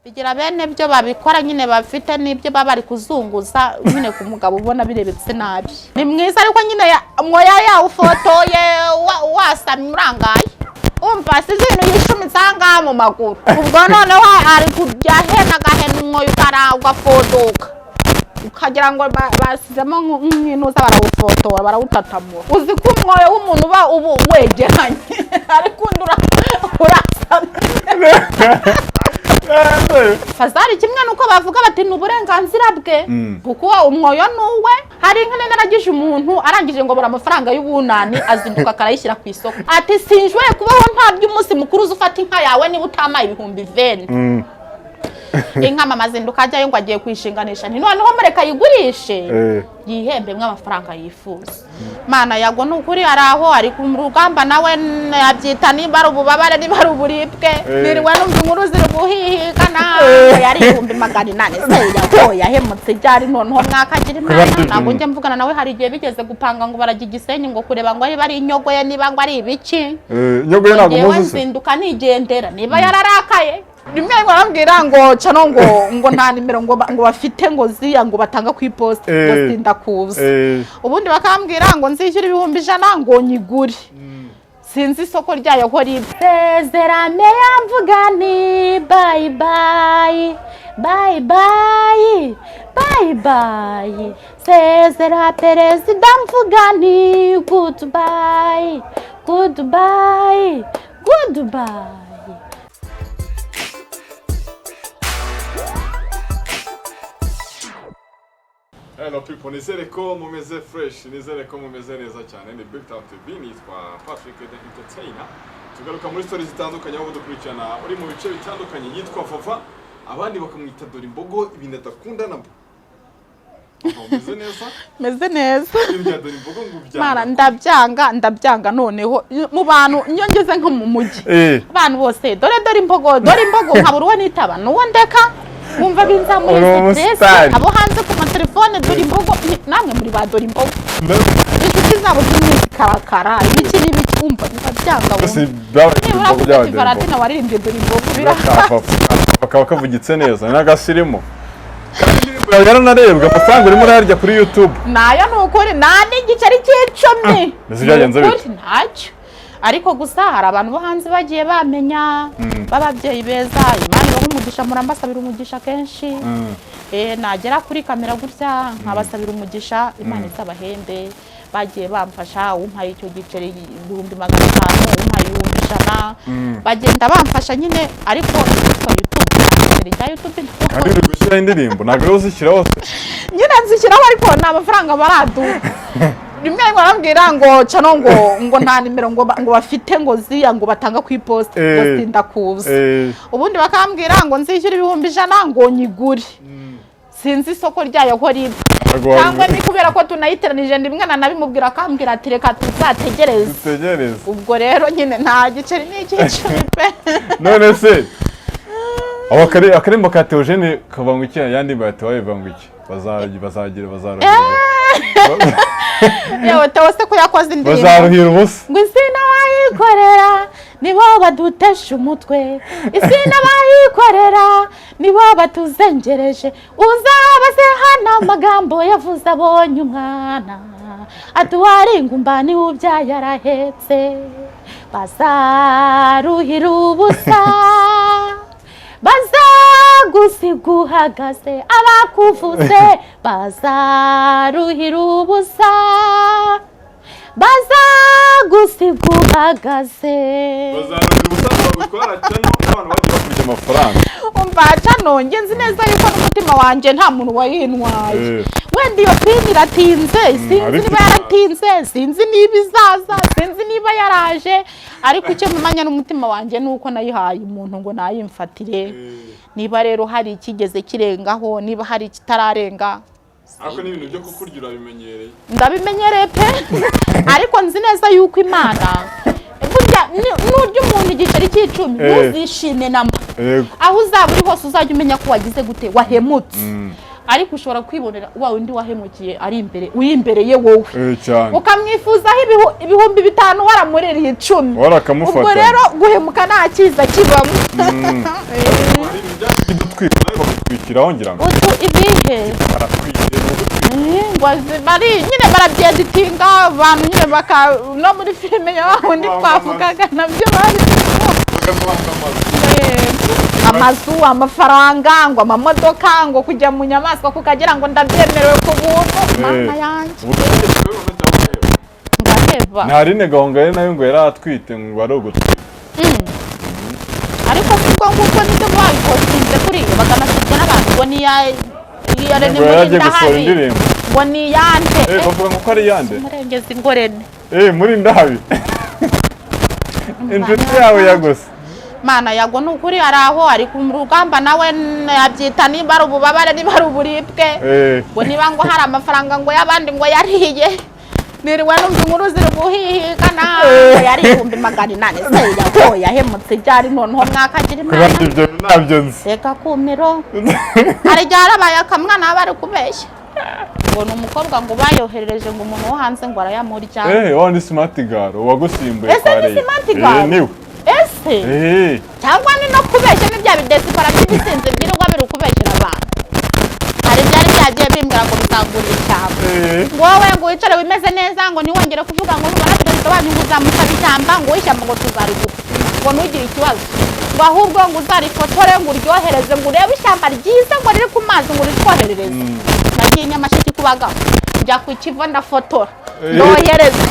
Bigira bene byo babikora nyine, bafite n'ibyo baba bari kuzunguza nyine ku mugabo ubona birebetse nabi. Ni mwiza ariko nyine mwoya yawufotoye wasamye urangaye, umva size ibintu yishumitse aha ngaha mu maguru. Ubwo noneho ari kujya ahena agahena umwoyo ugafotoka, ukagira ngo basizemo nk'intuza, barawufotora, barawutatamura. Uzi ko umwoyo w'umuntu uba ubu wegeranye, ariko undi urasamye. Fazari kimwe nuko bavuga bati ni uburenganzira bwe, kuko umwoyo ni uwe. Hari inka naragije umuntu, arangije ngo bura amafaranga y'ubunani, azinduka akarayishyira ku isoko, ati sinjwe kubaho nta by'umunsi mukuru, uza ufata inka yawe niba utamaye 20,000. Inka mama azinduka ajyayo ngo agiye kuyishinganisha. Nti noneho mureka ayigurishe, yihembemwe amafaranga yifuza. Mana, yago ni ukuri hari aho ari ku rugamba nawe, yabyita nimba ari ububabare, niba ari uburibwe. Niriwe numva inkuru ziri guhihikana ngo yari 800,000. Se yago yahemutse ryari? Noneho mwakagira Imana. Ntabwo njya mvugana nawe. Hari igihe bigeze gupanga ngo barajya Igisenyi ngo kureba ngo niba ari inyogo ye, niba ngo ari ibiki. Inyogo ye ntabwo Ngewe muzi se? nzinduka nigendera. Niba yararakaye, rimwe rimwe arambwira ngo cano ngo nta nimero ngo bafite ngo ziriya ngo batanga ku iposita ngo sindakuza. Ubundi bakambwira ngo nzishyure 100,000 ngo nyigure, sinzi isoko ryayo ko riba. Sezerane yamvuga ni bye bye bye bye bye bye, sezera perezida mvuga ni goodbye goodbye goodbye. Hello people, nizere ko mumeze fresh, nizere ko mumeze neza cyane. Ni Big Town TV, nitwa Patrick the Entertainer. Tugaruka muri stories zitandukanye aho dukurikirana uri mu bice bitandukanye. Yitwa Vava, abandi bakamwita Dore Imbogo, ibintu adakunda nabo. Vava, umeze neza? Meze neza. Ibintu bya Dore Imbogo ngo Mara ubyanga? Ndabyanga, ndabyanga. Noneho mu bantu, iyo ngeze nko mu mujyi, abantu bose dore dore imbogo, dore imbogo, nkabura uwo nitaba n'uwo ndeka, wumva binzamura Uri stress. umusitari. Abo hanze ku matelefone, dore imbogo, namwe muri ba dore imbogo, inshuti zabo zimwe zikarakara, ibiki n'ibiki, wumva biba byanga. Byose Wumva byabaye nibura imbogo kuko byabaye Dore Imbogo. Valentina waririmbye dore imbogo bira Kakaba kavugitse neza, ni n'agasirimu. Kandi indirimbo yawe yaranarebwe, amafaranga urimo urayarya kuri YouTube. Nayo ni ukuri, nta n'igiceri cy'icumi. Mbese byagenze Ni bite? ukuri, ntacyo. Ariko gusa hari abantu bo hanze bagiye bamenya b'ababyeyi beza, Imana ibaha umugisha, murambasabira umugisha kenshi. Nagera kuri kamera gutya nkabasabira umugisha, Imana izabahembe. Bagiye bamfasha, umpaye icyo giceri 500,000, umpaye 100,000, bagenda bamfasha nyine. Ariko icyitwa YouTube, igiceri cya YouTube Kandi uri gushyiraho indirimbo, ntabwo ariwe uzishyiraho se? Nyine nzishyiraho, ariko nta mafaranga baraduha. Rimwe rimwe barambwira ngo cano ngo nta nimero ngo bafite ngo ziriya ngo batanga ku iposita ngo sindakuza. Ubundi bakambwira ngo nzishyure 100,000 ngo nyigure, sinzi isoko ryayo ko riba. Ntabwo Cyangwa ni kubera ko tunayiteranije, rimwe nanabimubwira akambwira ati reka tuzategereze. Dutegereze. Ubwo rero nyine nta giceri n'icy'icumi pe. None se abo akarimbo ka Theogene kavanga iki? Ayandi bayati wabiva iki? Bazagira bazaruhira Yewe, Theo se ko yakoze indirimbo bazaruhira ubusa. Ngo isi n'abayikorera nibo badutesha umutwe, isi n'abayikorera nibo batuzengereje, uzabaze hano amagambo yavuze abonye umwana, ati uwari ingumba niwe ubyaye arahetse, bazaruhira ubusa, bazagusiga uhagaze, abakuvuze bazaruhira ubusa, bazagusiga uhagaze. Bazaruhira ubusa, bagutwara cyane n'abantu bagiye bakurya amafaranga. Umva cano, njye nzi neza yuko n'umutima wanjye nta muntu wayintwaye. Wenda iyo PIN iratinze, sinzi niba yaratinze, sinzi niba izaza, sinzi niba yaraje, ariko icyo mpamanya n'umutima wanjye ni uko nayihaye umuntu ngo nayimfatire. Niba rero hari ikigeze kirengaho, niba hari ikitararenga. Ariko n'ibintu byo kukurya urabimenyereye. Ndabimenyereye pe, ariko nzi neza yuko Imana burya nurya umuntu igiceri cy'icumi, ntuzishime namba. Aho uzaba uri hose uzajya umenya ko wagize gute, wahemutse. Ariko ushobora kwibonera wa wundi wahemukiye ari imbere, uri imbere ye wowe, Cyane. ukamwifuzaho 5000 waramuririye 10. Warakamufata. Ubwo rero guhemuka nta cyiza kibamo. Hari ibintu bya gutwika, nawe bagutwikiraho, ngira ngo. Utu ibihe? Baratwite, ni ugutwika. Ngo bari nyine barabyeditinga, abantu nyine baka no muri filime ya wa wundi Kwamamaza. twavugaga, nabyo babirimo. Bakamuhanga amazu. Amazu, amafaranga, ngo amamodoka, ngo kujya mu nyamaswa ku Kagera, ngo ndabyemerewe ku buntu. Mana yanjye! Ubu utegetse kubibona cyangwa ureba? Ngaheba. Nta Aline Gahongayire nayo ngo yari atwite, ngo ari ugutwika. Ariko sibwo nguko nibyo babipostinze kuri iyo, bakanasebya n'abantu ngo ni iya iya Rene. Ngo yari agiye gusohora Murindahabi. indirimbo. Ngo ni iyande? Eh, bavuga ngo ko ari iyande. Umurengezi ngorene. Eh, muri ndahabi, inshuti yawe yagose. Mana, yago ni ukuri hari aho ari ku rugamba nawe, yabyita nimba ari ububabare, niba ari uburibwe, ngo niba ngo hari amafaranga ngo y'abandi ngo yariye. Niriwe numva inkuru ziri guhihikana ngo yari 800,000. Se yago yahemutse ibyari noneho mwakagira Kuba Imana. Ibyo ntabyo nzi. Reka kumiro, hari igihe harabaye akamwana baba bari kubeshya ngo ni umukobwa, ngo bayoherereje ngo umuntu wo hanze ngo arayamurya. Eh, wa ni Smart Girl wagusimbuye Ese kwa ni Ray. Smart Girl? Eh, niwe. Ese cyangwa ni no kubeshya, ni bya bidesipara by'ibisinzi byirirwa biri kubeshyera abantu. Hari ibyari byagiye bimbwira ngo bizangurira ishyamba, ngo wowe ngo wicare wimeze neza, ngo ntiwongere kuvuga, ngo nubona perezida wanyu ngo uzamusaba ishyamba, ngo ishyamba ngo tuzariguha, ngo ntugire ikibazo, ngo ahubwo ngo uzarifotore, ngo uryohereze, ngo urebe ishyamba ryiza ngo riri ku mazi, ngo uritwoherereze. Nagiye i Nyamasheke kubagaho, njya ku Kivu, ndafotora, ndohereza.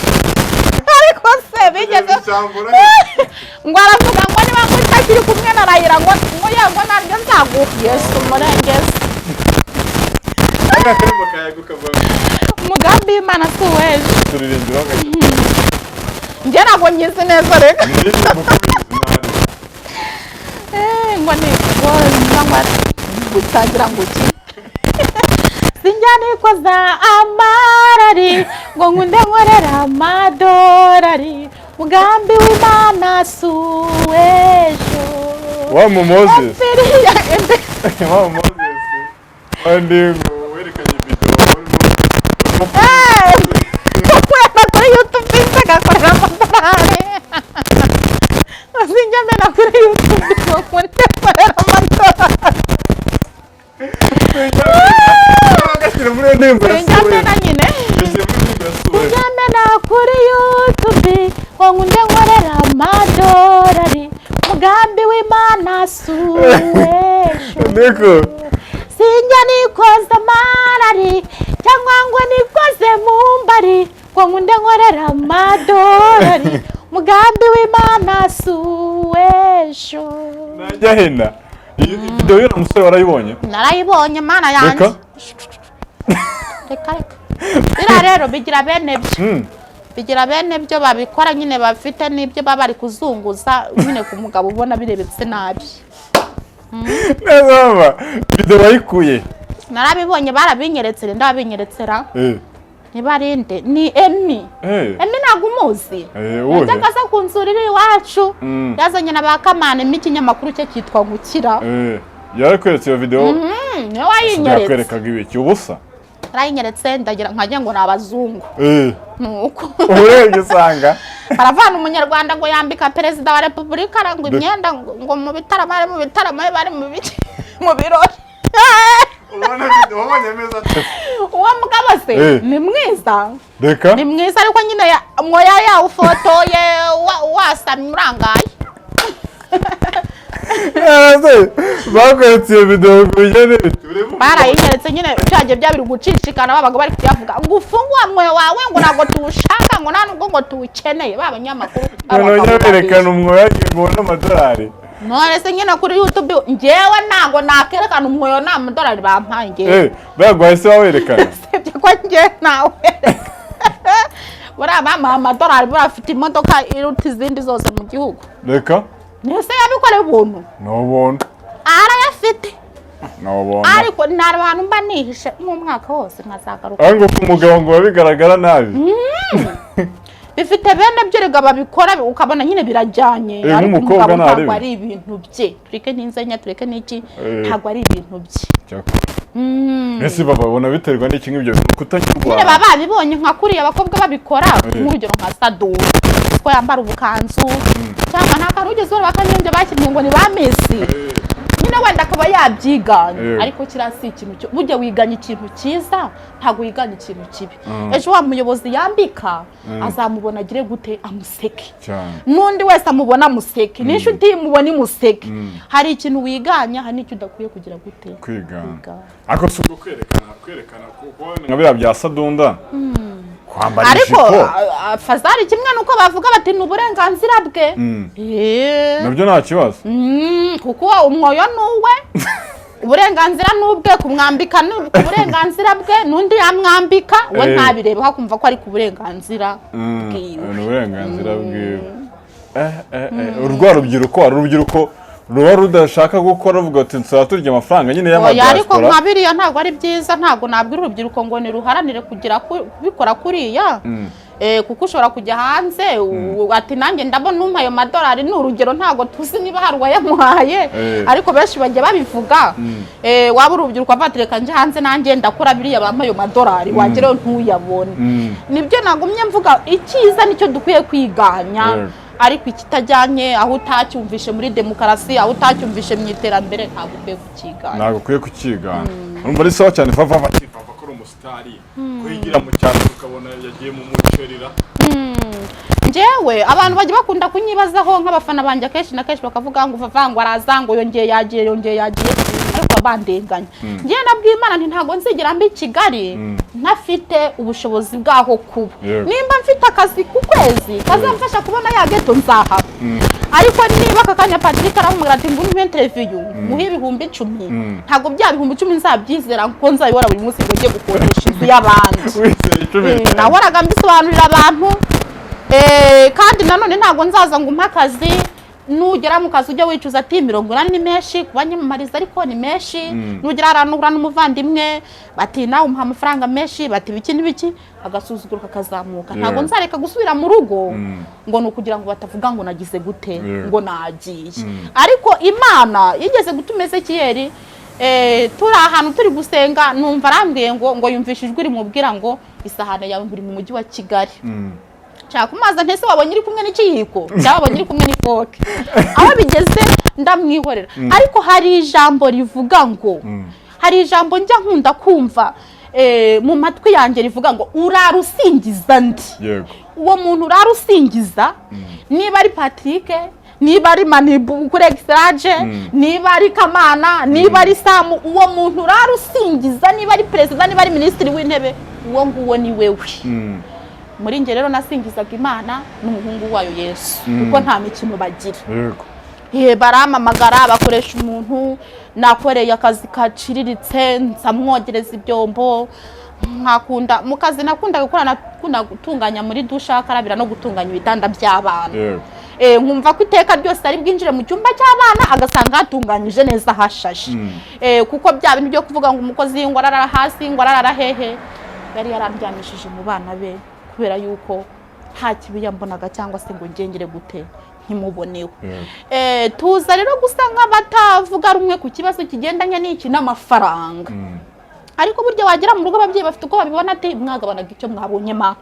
Ariko se bigeze ngo aravuga ngo niba ngo utakiri kumwe na Raila, ngo yego naryo nzaguha. Yesu umurengezi! Akaririmbo kayaga kavuga. Umugambi w'Imana si uw'ejo. Turirimbira. Njye ntabwo nyizi neza, reka. Ndirimbo kubizi nabi. Eh, ngo ni ngo ngo gutangira ngo iki: sinjya nikoza amarari ngo nkunde nkorera amadorari, mugambi w'Imana si uw'ejo. Wa mu Moses. Yapfiriye Wa mu Moses. Kandi ngo werekanye video urimo Gukorera kuri YouTube agakorera amadorari. Sinjya mbena kuri YouTube ngo nkunde nkorera amadorari. Agashyira muri iyo ndirimbo. Sinjya mbena nyine. Gashyira muri indirimbo yasuwe. Sinjya mbena kuri YouTube ngo nkunde nkorera amadorari, mugambi w'Imana si uw'ejo. Niko. Sinjya nikoza amarari cyangwa ngo nikoze mu mbari ngo nkunde nkorera amadorari, mugambi w'Imana si uw'ejo. Najya hena. Iyi video y'uriya musore warayibonye? Narayibonye, Mana yanjye! Reka. Reka reka, biriya rero bigira bene byo. Bigira bene byo babikora nyine, bafite n'ibyo baba bari kuzunguza nyine ku mugabo ubona birebetse nabi. Neza mama. Video wayikuye? Narabibonye, barabinyeretse. Rero ndabinyeretsera. Niba ari nde? Ni Emi. Emi ntabwo umuzi? Eh, uwuhe? Yajyaga aza kunsura iri iwacu. Yazanye na ba Kamana. Emi, ikinyamakuru cye cyitwa Gukira. Eh, yarakweretse iyo video? Niwe wayinyeretse. Yakwerekaga ibiki, ubusa? Yarayinyeretse, ndagira nkajya ngo ni abazungu. Nuko Urebye usanga baravana umunyarwanda ngo yambika perezida wa repubulika ngo imyenda, ngo mu bitaramo, ari mu bitaramo, bari mu biki, mu birori. Ubona video wabonye meza. Uwo mugabo se ni mwiza. Reka. Ni mwiza, ariko nyine mwoya yawufotoye wasamye urangaye. Ese bakweretse iyo video ku bijyanye Barayinyeretse nyine, byagiye bya biri gucicikana, babaga bari kuyavuga ngo ufunge uwo mwoyo wawe, ngo ntabwo tuwushaka, ngo nta nubwo ngo tuwukeneye, ba banyamakuru. Noneho berekana umwoya ngo ubone amadolari. None se nyine kuri YouTube njyewe ntabwo nakerekana umwoyo nta madolari bampaye njyewe. Eh, baguhaye se wawerekana? Sibye ko njyewe nawereka, buriya bamuha amadolari, buriya afite imodoka iruta izindi zose mu gihugu. Reka. Ntese yabikoreye ubuntu? Ni ubuntu. Arayafite. Ni ubuntu. Ariko nta bantu mba nihishe nk'umwaka wose nkazagaruka. Aho ngo ku mugabo ngo biba bigaragara nabi. Bifite bene byo rega babikora, ukabona nyine birajyanye. Eh, ariko nk'umukobwa umugabo ntabwo ntarebe. ari ibintu bye, tureke n'inzenya, tureke n'iki. Ntabwo ari ibintu bye. Cyakora. Ese baba babona biterwa n'iki nk'ibyo bintu kutanyurwa? Nyine baba babibonye nka kuriya abakobwa babikora, nk'urugero nka Sadura ko yambara ubukanzu, cyangwa nta kantu ugeze ubona bakanyombya bakinnye ngo ni ba Miss. Nyine. Nyine wenda akaba yabyiganye, ariko kiriya si ikintu cyo. Burya wiganya ikintu cyiza, ntabwo wiganya ikintu kibi. Ejo wa muyobozi yambika azamubona agire gute? Amuseke. N'undi wese amubona amuseke, n'inshuti imubona imuseke. Hari ikintu wiganya, hari n'icyo udakwiye kugira gute? Kwigana. Kwigana. Ariko si ubwo kwerekana kuko nka biriya bya Sadunda kwambara Ariko ijipo. Fazari kimwe nuko bavuga bati ni uburenganzira bwe. Nabyo nta kibazo. Kuko umwoyo ni uwe, uburenganzira ni ubwe, kumwambika ni uburenganzira bwe, n'undi yamwambika we ntabirebeho, akumva ko ari ku burenganzira bwiwe. Ni uburenganzira bwiwe. Urwa rubyiruko, hari urubyiruko ruba rudashaka gukora, ruvuga ati nsaba turya amafaranga nyine Oya, ariko y'amadiaspora. nka biriya ntabwo ari byiza. Ntabwo nabwira urubyiruko ngo niruharanire kugira kubikora kuriya. Kuko ushobora kujya hanze ati nanjye ndabona umpa ayo madolari, ni urugero, ntabwo tuzi niba hari uwayamuhaye, ariko benshi bajya babivuga. Waba urubyiruko avuga ati reka njye hanze nanjye ndakora biriya bampa ayo madolari, wagerayo ntuyabone. Nibyo nagumye mvuga, icyiza nicyo dukwiye kwiganya, ariko ikitajyanye, aho utacyumvishe muri demokarasi, aho utacyumvishe mu iterambere, ntabwo ukwiye kukiganya. Ntabwo ukwiye kukigana. Urumva ari sawa cyane. Vava Vava ko ari umusitari, kwigira mu cyaro tukabona yagiye mu mucerira. Njyewe abantu bajya bakunda kunyibazaho nk'abafana banjye, akenshi na kenshi bakavuga ngo Vava ngo araza, ngo yongeye yagiye, yongeye yagiye, ariko baba bandenganya. Njyewe nabwiye Imana nti ntabwo nzigera mba i Kigali ntafite ubushobozi bwaho kuba. Nimba mfite akazi ku kwezi kazamfasha kubona ya ghetto, nzahaba. Ariko niba aka kanya Patrick aramubwira ati ngwino interview muhe 10,000, ntabwo bya 10,000 nzabyizera ko nzabibona buri munsi ngo njye gukodesha inzu y'abandi. Wizeye 10. Nahoraga mbisobanurira abantu. Kandi nanone ntabwo nzaza ngo umpe akazi, nugera mu kazi ujye wicuza ati 80 ni menshi kuba nyamamariza, ariko ni menshi. Nugera ahantu uhura n'umuvandimwe bati nawe umuha amafaranga menshi, bati ibiki n'ibiki, agasuzuguro kakazamuka. Ntabwo nzareka gusubira mu rugo ngo ni ukugira ngo batavuga ngo nagize gute, ngo nagiye. Ariko Imana yigeze gutuma Ezekiyeli, turi ahantu turi gusenga, numva arambwiye ngo yumvishe ijwi rimubwira ngo isahani yawe ngo iri mu mujyi wa Kigali. Nshaka kumaza ntese wabonye iri kumwe n'ikiyiko cyangwa wabonye iri kumwe n'ifoke? Aho bigeze ndamwihorera. Ariko hari ijambo rivuga ngo, hari ijambo njya nkunda kumva mu matwi yanjye rivuga ngo urara usingiza ndi. Uwo muntu urara usingiza, niba ari Patrick, niba ari Manibu kuri Extraje, niba ari Kamana, niba ari Samu, uwo muntu urara usingiza, niba ari perezida, niba ari minisitiri w'intebe, uwo nguwo ni wewe. Muri njye rero nasingizaga Imana n'umuhungu wayo Yesu, kuko nta mikino bagira. Ye, barampamagara, bakoresha umuntu nakoreye akazi kaciriritse, nsamwogereza ibyombo. Nkakunda mu kazi nakundaga gukora, nakunda gutunganya muri douche, akarabira no gutunganya ibitanda by'abana. Nkumva ko iteka ryose ari bwinjire mu cyumba cy'abana agasanga hatunganyije neza, hashashe. Kuko bya bintu byo kuvuga ngo umukozi ngo arara hasi, ngo arara hehe, yari yarandyamishije mu bana be kubera yuko nta kibi yambonaga cyangwa se ngo ngengere gute ntimuboneho. Tuza rero gusa nk'abatavuga rumwe ku kibazo kigendanye n'iki n'amafaranga. Ariko burya wagera mu rugo ababyeyi bafite uko babibona, ati mwagabanaga icyo mwabonye ma,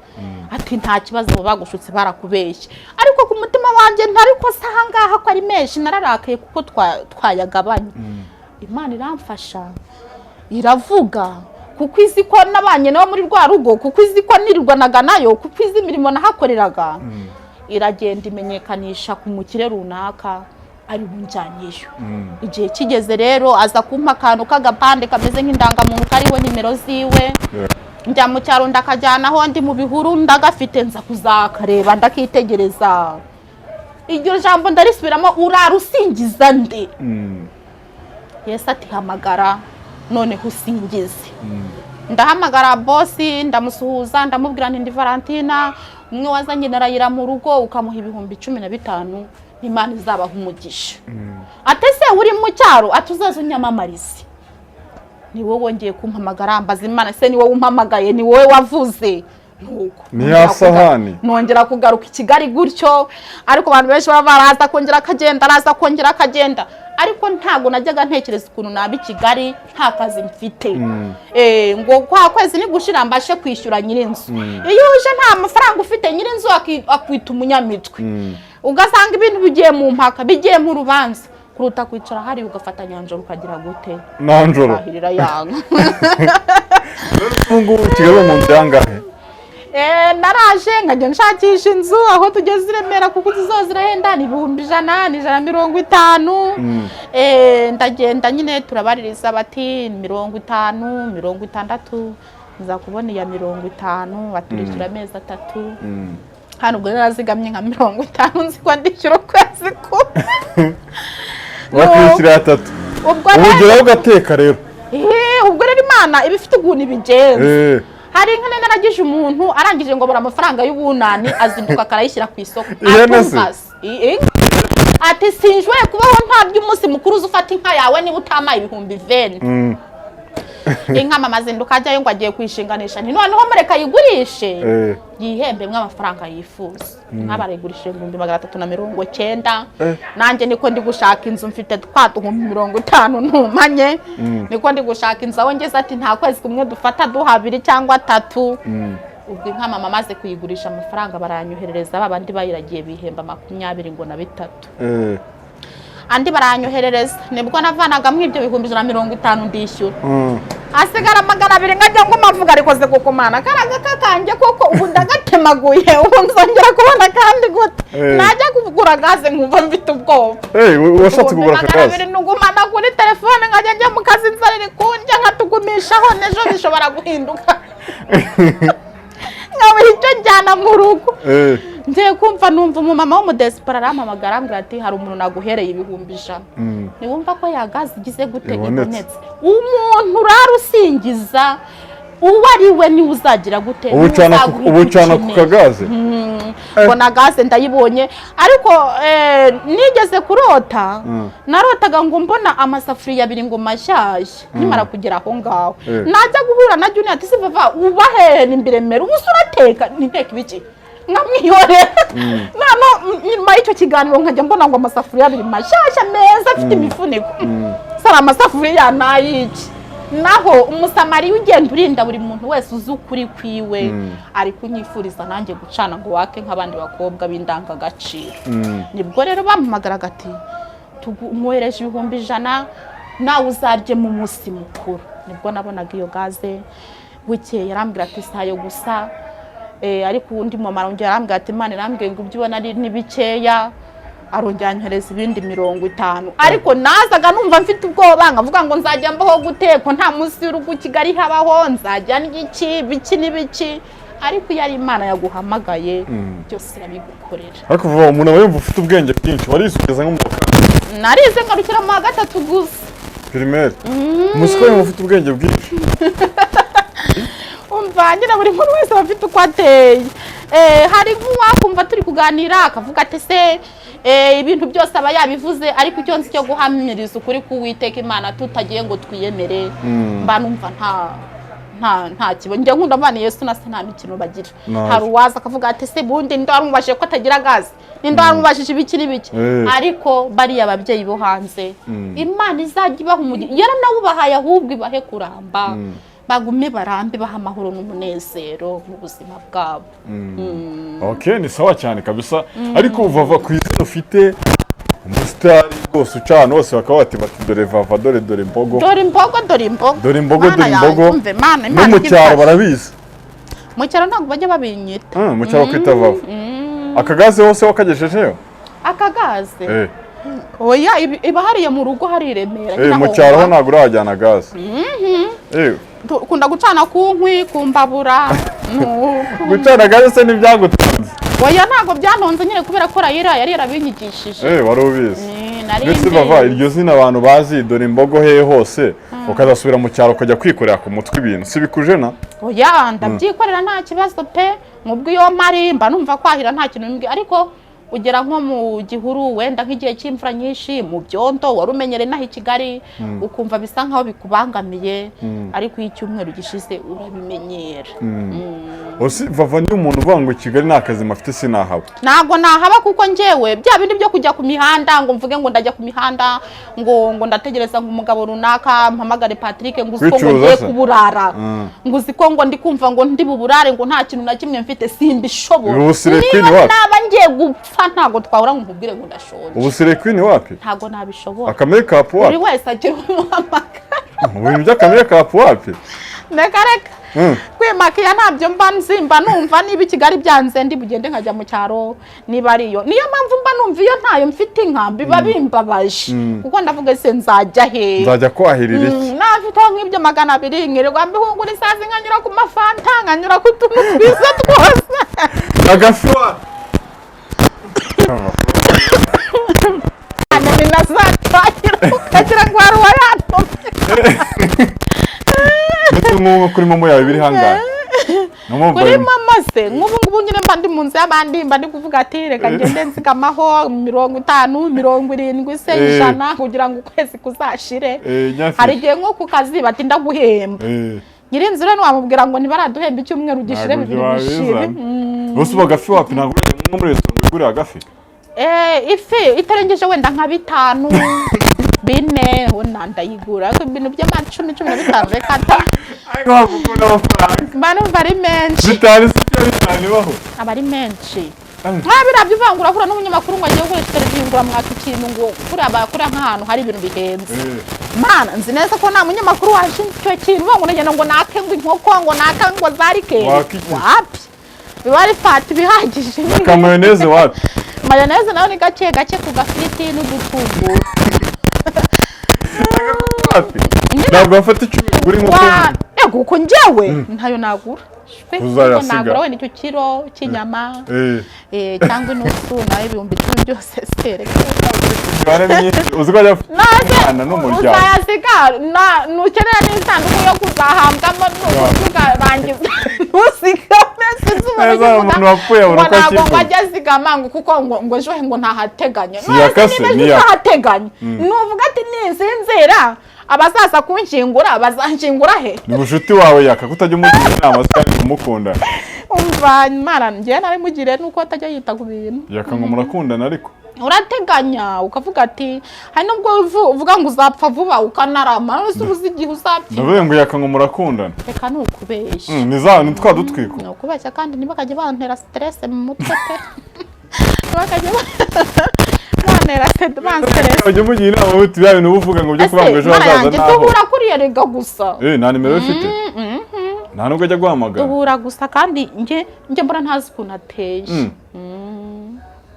ati nta kibazo, bagushutse, barakubeshye. Ariko ku mutima wanjye ntariko se ahangaha ko ari menshi? Nararakaye kuko twayagabanye. Imana iramfasha, iravuga, kuko izi ko nabanye nawe muri rwa rugo, kuko izi ko nirirwanaga nayo, kuko izi imirimo nahakoreraga. Iragenda imenyekanisha ku mukire runaka ari bunjyanyeyo. Igihe kigeze rero aza kumpa akantu k'agapande kameze nk'indangamuntu kariho nimero ziwe. Njya mu cyaro ndakajyana, aho ndi mu bihuru ndagafite, nza kuzakareba ndakitegereza. Iryo jambo ndarisubiramo: urara usingiza nde? Yesu ati hamagara noneho usingize. Ndahamagara boss, ndamusuhuza, ndamubwira nti ndi Valentina, umwe wazanye na Rayira mu rugo, ukamuha 15,000, Imana izabaha umugisha. Ate se uri mu cyaro? Ati uzaze unyamamarize. Ni wowe wongeye kumpamagara? Mbaza Imana se ni wowe umpamagaye, ni wowe wavuze? Nuko Ni ya sahani. nongera kugaruka i Kigali gutyo. Ariko abantu benshi baba baraza kongera akagenda, araza kongera akagenda, ariko ntabwo najyaga ntekereza ukuntu naba i Kigali nta kazi mfite. Ngo kwa kwezi nigushira mbashe kwishyura nyir'inzu. Iyo uje nta mafaranga ufite, nyir'inzu akwita umunyamitwe, ugasanga ibintu bigiye mu mpaka, bigiye mu rubanza. Kuko Kuruta kwicara hariya ugafata nyanjoro ukagira gute? Nanjoro. Ahirira yanga. Ubu ngubu Kigali mu nzu yangahe? Naraje nkajya nshakisha inzu aho tugeze i Remera, kuko inzu zose zirahenda, ni 100,000, ni 150. Ndagenda nyine turabaririza, bati 50, 60, nza kubona iya 50, baturishyura amezi 3. Hano ubwo narazigamye nka 50, nzi ko ndishyura ukwezi kumwe. Bakwishyura 3. Ubwo ubu rero ugeraho ugateka rero. Ubwo rero Imana iba ifite ukuntu ibigenza. Hari inka nari naragije umuntu, arangije ngo abura amafaranga y'ubunani, azinduka akarayishyira ku isoko. Ihene se? Atumva se. Inka. Ati sinjwe kubaho nta by'umunsi mukuru, uza ufata inka yawe niba utamaye 20,000. Inka mama azinduka ajyayo ngo agiye kuyishinganisha, nti noneho mureka ayigurishe yihembemwe amafaranga yifuza. Inka barayigurishije 390,000. Nanjye niko ndi gushaka inzu, mfite twa 50,000 ntumanye, niko ndi gushaka inzu. Aho ngeze ati nta kwezi kumwe dufata, duha abiri cyangwa atatu. Ubwo inka mama amaze kuyigurisha, amafaranga baranyoherereza, ba bandi bayiragiye bihemba 23. Andi baranyoherereza, nibwo navanagamo ibyo 150,000 ndishyura, hasigara 200. Nkajya ngo mavuga ariko se kuko mana karaga kanjye koko, ubu ndagatemaguye, ubu nzongera kubona kandi gute? Najya kugura gaze nkumva mfite ubwoba. Washatse kugura Ibihumbi aka magana gaze? abiri nugumana kuri telefone, nkajya njya mu kazi inzara iri kundya, nkatugumishaho, n'ejo bishobora guhinduka nkabura icyo njyana mu rugo. Ngiye kumva numva umumama w'umudesipora arampamagara, arambwira ati hari umuntu naguhereye 100,000. Ntiwumva ko ya gaze igize gute? Ibonetse. Ibonetse. Umuntu urara usingiza uwo ari we niwe uzagira gute? Ubu ucana Niwe ubu ucana ku uzaguha. kagaze. Mbona gaze ndayibonye, ariko nigeze kurota. Narotaga ngo mbona amasafuriya abiri ngo mashyashya nkimara kugera aho ngaho. Najya guhura na Junior ati vava uba hehe? Ni mbiremera, ubu se urateka? Ninteka ibiki? Nkamwihorera. Noneho nyuma y'icyo kiganiro nkajya mbona ngo amasafuriya abiri mashyashya meza afite imifuniko. Sara amasafuriya nayiki? Naho umusamariya ugenda urinda buri muntu wese uzi ukuri kwiwe, ari kunyifuriza nanjye gucana ngo wake nk'abandi bakobwa b'indangagaciro. Nibwo rero bampamagaraga ati mwohereje 100,000, nawe uzarye mu munsi mukuru. Nibwo nabonaga iyo gaze. Bukeye arambwira ati si ayo gusa. Ariko undi mama arongera arambwira ati Imana irambwiye ngo ibyo ubona ari ni bikeya, arongera anyohereza ibindi 50. Ariko nazaga numva mfite ubwoba, nkavuga ngo nzajya mbaho gute ko nta munsi w'urugo i Kigali habaho, nzajya ndya iki, biki n'ibiki? Ariko iyo ari Imana yaguhamagaye, byose irabigukorera. Ariko vuba umuntu aba yumva ufite ubwenge bwinshi. Warize ugeze nko mu wa kane? Narize ngarukira mu wa gatatu gusa. Primaire. Umusiko yumva ufite ubwenge bwinshi. Umva nyine, buri muntu wese aba afite uko ateye. Hari nk'uwakumva turi kuganira akavuga ati se ibintu byose aba yabivuze. Ariko icyo nzi cyo guhamiriza ukuri k'Uwiteka Imana, tutagiye ngo twiyemere, mba numva nta kibo. Njya nkunda abana Yesu na se nta mikino bagira. Nice. Hari uwaza akavuga ati se bundi ninde waramubajije ko atagira gaze, ninde waramubajije ibiki n'ibiki? Ariko bariya ababyeyi bo hanze, Imana izajya ibaha umugisha, yaranawubahaye, ahubwo ibahe kuramba, bagume barambe, baha amahoro n'umunezero mu buzima bwabo. Okay, ni sawa cyane kabisa. Ariko Vava, ku izina ufite, umusitari rwose, uca ahantu hose bakaba bati dore Vava, dore dore imbogo. Dore imbogo, dore imbogo. Dore imbogo. Mana Dore yanjye, imbogo. umve, Mana, No Imana mu ijye cyaro imfasha. barabizi. Mu cyaro ntabwo bajya babinyita. Mu cyaro kwita Vava. Akagaze hose wakagejejeyo? Akagaze? Oya, iba hariya mu rugo hari i Remera. Eh, mu cyaro ho ntabwo urahajyana gaze? Dukunda gucana ku nkwi, ku mbabura, nuko. Gucana gaze se ntibyagutunze? Oya, ntabwo byantonze nyine, kubera ko Rayira yari yarabinyigishije. Wari ubizi. Nari Mbese mbizi. Vava, iryo zina abantu bazi, dore imbogo hehe hose, ukazasubira mu cyaro ukajya kwikorera ku mutwe ibintu, si bikujena? Oya, ndabyikorera nta kibazo pe. Nk'ubwo iyo mpari mba numva kwahira nta kintu bimbwiye, ariko ugera nko mu gihuru, wenda nk'igihe cy'imvura nyinshi, mu byondo wari umenyereye inaha i Kigali, ukumva bisa nkaho bikubangamiye, ariko iyo icyumweru gishize urabimenyera. Osi Vava ni umuntu uvuga ngo Kigali nta kazi mafite sinahaba. Ntabwo nahaba, kuko njyewe bya bindi byo kujya ku mihanda ngo mvuge ngo ndajya ku mihanda, ngo ndategereza ngo umugabo runaka mpamagare Patrick, ngo uzi ko ngo Kwicuruza ngiye se? kuburara, ngo uzi ko ngo ndi kumva ngo ndi buburare, ngo nta kintu na kimwe mfite, simbishobora. Ubu sire Niba queen wacu. naba ngiye gupfa. saha ntabwo twahura ngo nkubwire ngo ndashonje. Ubu slay queen wapi? Ntabwo nabishobora. Aka makeup Buri wapi? wese agira umuhamagara. Mu bintu by'aka makeup wapi? Reka reka. Kwimakiya ntabyo mba nzi. Mba numva niba i Kigali byanze, ndi bugende nkajya mu cyaro niba ariyo. Niyo mpamvu mba numva iyo ntayo mfite inka biba bimbabaje, kuko ndavuga: ese nzajya he? Nzajya kwahirira iki? Nafiteho nk'ibyo 200, nkirirwa mbihungura isazi, nkanyura ku mafanta, nkanyura ku tuntu twiza twose. Agafi wapi? Ni na zatahira ukagira ngo hari uwayantumye. Ndetse nk'ubu kuri MoMo yawe biri hangahe? No Kuri MoMo se, nk'ubu ngubu nyine mba ndi mu nzu y'abandi, mba ndi kuvuga ati reka ngende nzigamaho 50, 70 se, 100, kugira ngo ukwezi kuzashire. Hari igihe nko ku kazi batinda guhemba. Nyirinzu rero ntiwamubwira ngo ntibaraduhemba, icyumweru gishire, Ntabwo 2 ibyo bishire. wabizana. Bose ubu agafi wapi? Ntabwo urajya nko muri resitora ngo wigurire agafi? Ifi itarengeje wenda nka 5, 4, wenda ndayigura, ariko ibintu by'amacumi, 15, reka ta. Ariko waba ukunda amafaranga. Mba numva ari menshi. 5 si cyo, 5 ibaho. Aba ari menshi. Nka biriya by'uvuga ngo urahura n'umunyamakuru ngo agiye gukoresha televiziyo, ngo uramwaka ikintu, ngo kuriya kuriya nk'ahantu hari ibintu bihenze. Mana, nzi neza ko nta munyamakuru waje icyo kintu uvuga ngo ndagenda ngo nake ngo inkoko, ngo nake ngo zarikeri. Waka iki? Wapi, biba ari fata ibihagije. Ka mayonnaise wapi? Mayonnaise nayo ni gake gake ku gafiriti n'udutunguru. Wapi, ntabwo wafata 10 ugura inkoko? Wa ego, uko njyewe ntayo nagura. Shwe, Uzayasiga. kuko nagura wenda icyo kiro cy'inyama cyangwa inusu, nayo 10,000 byose sereka. Imibare myinshi, uzi ko ajya afite Naze umwana n'umuryango. Uzayasiga nukenera n'isanduku yo kuzahambwamo, nukurangiza ntusigame. Sinzi umuntu Neza, ukivuga umuntu wapfuye abura ngo uko ntabwo ngo akivuga. ajya azigama, ngo kuko ngo ejo he ngo ntahateganya. Si yakase, None se niba ni ejo yaka. utahateganya, nuvuga ati ninsinzira abazaza kunshingura bazanshingura he? Ni mushuti wawe yaka, kutajya umugira inama se kandi umukunda? Umva Imana, njyewe narimugiriye nuko atajya yita ku bintu. Yaka ngo murakundana ariko. Urateganya ukavuga ati hari nubwo uvuga ngo uzapfa vuba ukanarama, none se ubuze igihe uzapfa? Ndavuga ngo yaka ngo murakundana. Reka, ni ukubeshya. Ni za ni twa dutwiko. Ni ukubeshya, kandi ntibakajye bantera stress mu mutwe pe, ntibakajye bantera banstress. Ujya umugira inama uti bya bintu uba uvuga ngo byo kuvuga ngo Ese ejo Mana hazaza yanjye, naho. duhura kuriya rega gusa. Nta nimero ufite? Nta nubwo ajya guhamagara? Duhura gusa, kandi njye mbona ntazi ukuntu ateye.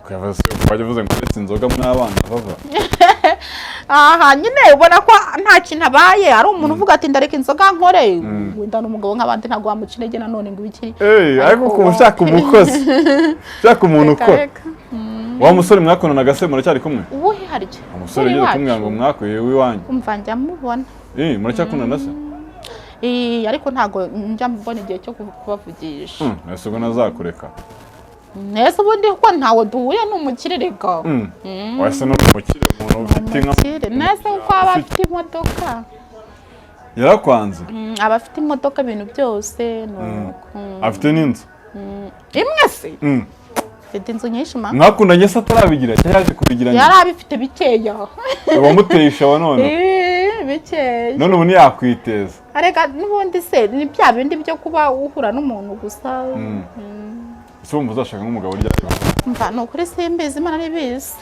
Ukavuga se, wajya uvuze ngo uretse inzoga n'abana bava. Aha nyine ubona ko nta kintu abaye, ari umuntu uvuga ati ndareka inzoga nkore, wenda n'umugabo nk'abandi ntabwo wamuca intege nanone ngo ibiki. Ariko kuba ushaka umukozi, ushaka umuntu Reka, ukora. reka. Wa musore mwakundanaga se muracyari kumwe? Uwuhe harya? Umusore Uri ugeze iwacu? kumwe ngo mwakuye iwanyu. Umva, njya mubona. Muracyakundana se? Ariko ntabwo njya mbona igihe cyo kubavugisha. Ese ubwo nazakureka? Nese ubundi ko ntawe duhuye, ni umukire rega. Wese ni umukire, umuntu ufite inka. Umukire nese kuko aba afite imodoka. Yarakwanze? Aba afite imodoka, ibintu byose ni uko. Afite n'inzu? Imwe se? Afite inzu nyinshi ma. Mwakundanye se atarabigira cyangwa yaje kubigira nyuma? Yari abifite bikeya. Wamuteye ishawa none? Bikeya. None ubu ntiyakwiteza? Areka, n'ubundi se ni bya bindi byo kuba uhura n'umuntu gusa. Ese wumva uzashaka nk'umugabo ryari? Mva, ni ukuri simbizi, Imana ntibizi.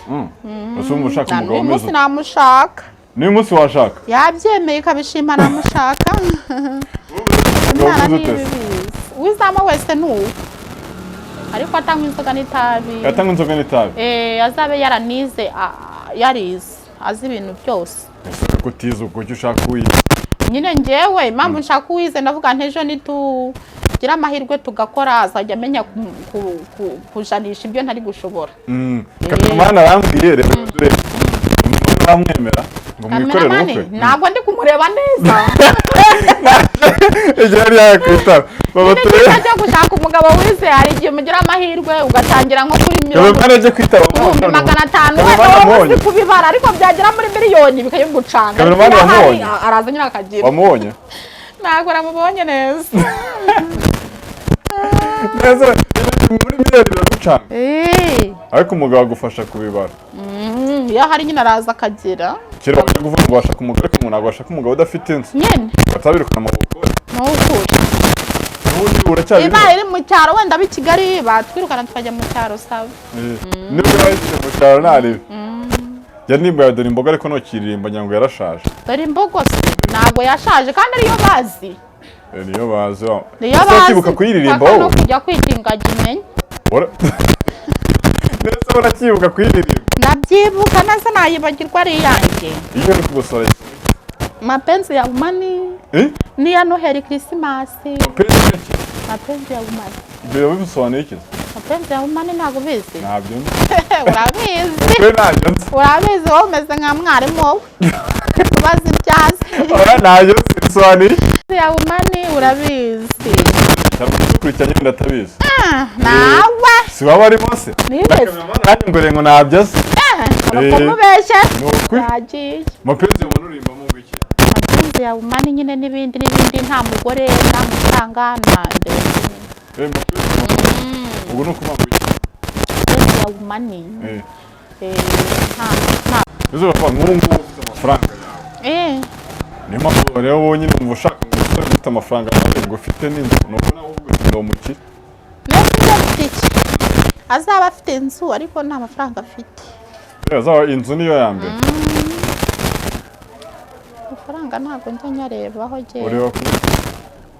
Ese wumva ushaka Na umugabo n'uyu umeze munsi ute? namushaka. N'uyu munsi washaka? Yabyemeye ikabishima, namushaka. Imana Umugabo umeze ute se? ntibibizi. Uwizama wese ni uwo, ariko atanywa inzoga n'itabi. Yatanga inzoga n'itabi? Azabe yaranize, yarize, azi ibintu byose. Ese kutize ubwo icyo ushaka uwize? Nyine njyewe impamvu nshaka uwize, ndavuga nti ejo nitugira amahirwe tugakora, azajya amenya kujanisha ibyo ntari gushobora. Cameraman arambwiye rero, dore umuntu aramwemera ngo mwikorere Cameraman, ubukwe. ntabwo ndi kumureba neza. Igihe yari yakwitaba baba Nyine turebe. icyiza cyo gushaka umugabo wize, hari igihe umugira amahirwe ugatangira nko kuri mirongo Cameraman ajya kwitaba. 500,000, Cameraman wenda wowe wamubonye? uzi kubibara, ariko byagera muri miliyoni bikayigucanga. Cameraman Ariko iyo ahari, wamubonye? araza nyine akagira. Wamubonye? Ntabwo namubonye neza. Neza, muri miliyoni biragucanga. Ariko umugabo agufasha kubibara. Iyo ahari nyine araza akagira. Kera bajya kuvuga ngo washaka umugore, ariko umuntu ntabwo washaka umugabo udafite inzu. Nyine. Batabirukana mu bukode. Ni ukuri. Ubundi n'ubu uracyabirimo? Ibaye iri mu cyaro, wenda ab'i Kigali batwirukana tukajya mu cyaro, sawa. Nubwo yabashyize mu cyaro ntarebe yaririmba ya Dore Imboga, ariko ntukiririmba, ngira ngo yarashaje. Dore Imbogo se ntabwo yashaje kandi ariyo bazi? Niyo bazi Niyo Ese bazi. uracyibuka kuyiririmba Paka no wowe? kujya kwita ingagi umenye. Ndetse uracyibuka kuyiririmba? Ndabyibuka neza, nayibagirwa ari iyanjye? Iyo uri kugusora? Mapenzi ya umani. Eh? N'iya Noheli, Kirisimasi. Mapenzi iki? Mapenzi ya umani. Ibyo bisobanuye iki? Mapenzi ya umani ntabwo ubizi? Ntabyo nzi. Urabizi. Kuri ntabyo nzi. Urabizi, wowe umeze nka mwarimu, wowe ubaza ibyazi. Ora, ntabyo nzi, bisobanuye iki? Mapenzi ya umani urabizi. Dukurikiranye wenda atabizi. Ah, nawe. Si waba arimo se? Nibese. Nanjye ngo ntabyo azi. Kumubeshya. Ni ukuri. Yagiye. Mapenzi ya urimbamo ngo iki? Mapenzi ya umani nyine n'ibindi n'ibindi, nta mugore, nta mafaranga, nta ndetse. Mapenzi ubwo ni ukuvuga ngo iki? Mapenzi ya umani. Nta Bivuze bavuga nk'ubu ngubu ufite amafaranga yawe. Niyo mpamvu rero wowe nyine wumva ushaka ngo umusore ufite amafaranga yawe, ngo ufite n'inzu, ni uko nawe uvuga uti ndi umukire. Mbese ibyo afite iki? Azaba afite inzu ariko nta mafaranga afite. Azaba inzu niyo ya mbere. Amafaranga ntabwo njya nyarebaho njyewe. Ureba ku